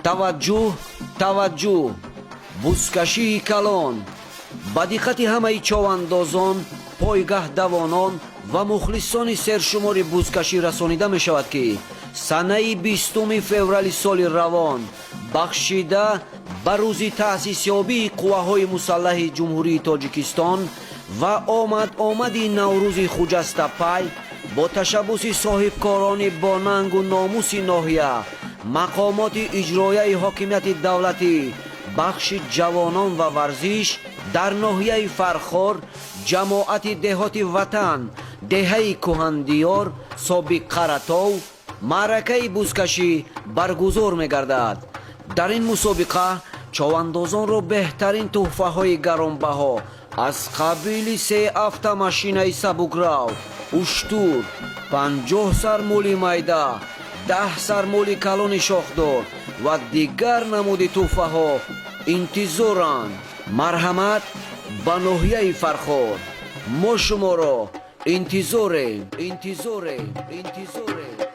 Таваҷҷӯҳ, таваҷҷӯҳ! Бузкашии калон ба диққати ҳамаи човандозон, пойгаҳдавонон ва мухлисони сершумори бузкашӣ расонида мешавад, ки санаи 20-уми феврали соли равон, бахшида ба рӯзи таъсисёбии Қувваҳои Мусаллаҳи Ҷумҳурии Тоҷикистон ва омад-омади Наврӯзи хуҷастапай, бо ташаббуси соҳибкорони бонангу номуси ноҳия, мақомоти иҷроияи ҳокимияти давлатӣ, бахши ҷавонон ва варзиш дар ноҳияи Фархор, ҷамоати деҳоти Ватан, деҳаи Кӯҳандиёр, собиқ Қаратов, маъракаи бузкашӣ баргузор мегардад. Дар ин мусобиқа човандозонро беҳтарин тӯҳфаҳои гаронбаҳо аз қабили се автомашинаи сабукрав, уштур, 50 сар моли майда, 10 сар моли калони шохдор ва дигар намуди тӯҳфаҳо интизоранд. Марҳамат ба ноҳияи Фархор, мо шуморо интизорем, интизорем, интизорем.